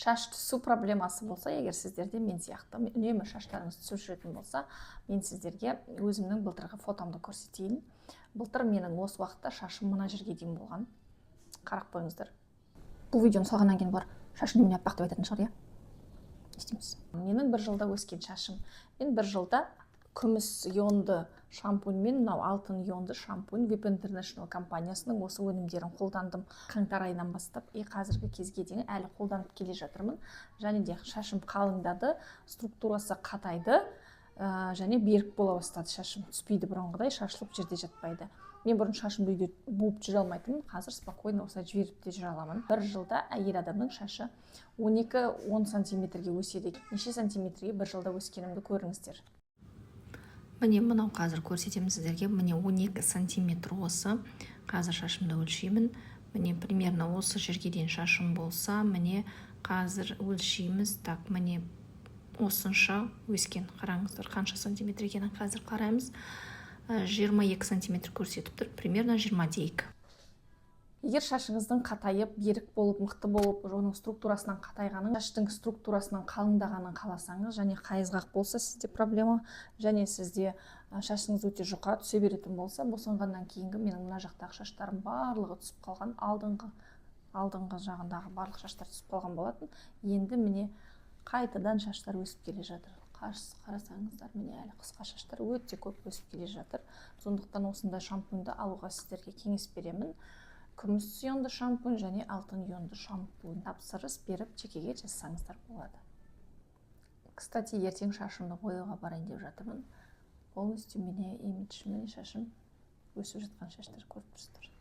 Шаш түсу проблемасы болса, егер сіздерде мен сияқты үнемі шаштарыңыз түсіп жүретін болса, мен сіздерге өзімнің былтырғы фотомды көрсетейін. Былтыр менің осы уақытта шашым мына жерге дейін болған, қарап қойыңыздар. Бұл видеоны салғаннан кейін бұлар «шашың немене аппақ» деп айтатын шығар, иә? Не істейміз? Менің бір жылда өскен шашым. Мен бір жылда күміс ионды шампунь мен мынау алтын ионды шампунь, VIP International компаниясының осы өнімдерін қолдандым қаңтар айынан бастап и қазіргі кезге дейін әлі қолданып келе жатырмын. Және де шашым қалыңдады, структурасы қатайды және берік бола бастады. Шашым түспейді, бұрынғыдай шашылып жерде жатпайды. Мен бұрын шашымды үйде буып жүре алмайтынмын, қазір спокойно осылай жіберіп те жүре аламын. Бір жылда әйел адамның шашы 12-10 сантиметрге өседі. Неше сантиметрге бір жылда өскенімді көріңіздер. Міне, мынау қазір көрсетемін сіздерге. Міне, 12 сантиметр осы. Қазір шашымды өлшеймін. Міне, примерно осы жерге дейін шашым болса, міне, қазір өлшейміз. Так, міне, осынша өскен. Қараңыздар, қанша сантиметр екенін қазір қараймыз. 22 сантиметр көрсетіп тұр, примерно 20 дейік. Егер шашыңыздың қатайып, берік болып, мықты болып, оның структурасынан қатайғанын, шаштың структурасынан қалыңдағанын қаласаңыз және қайызғақ болса сізде проблема және сізде шашыңыз өте жұқа түсе беретін болса, босанғаннан кейінгі менің мына жақтағы шаштарым барлығы түсіп қалған, алдыңғы жағындағы барлық шаштар түсіп қалған болатын. Енді, міне, қайтадан шаштар өсіп келе жатыр. Қарасаңыздар, міне, әлі қысқа шаштар өте көп өсіп келе жатыр. Сондықтан осындай шампуньді алуға сіздерге кеңес беремін: күміс ионды шампунь және алтын ионды шампунь. Тапсырыс беріп, жекеге жазсаңыздар болады. Кстати, ертең шашымды бояуға барайын деп жатырмын. Полностью меняю имидж. Міне, шашым, өсіп жатқан шаштар, көріп тұрсыздар.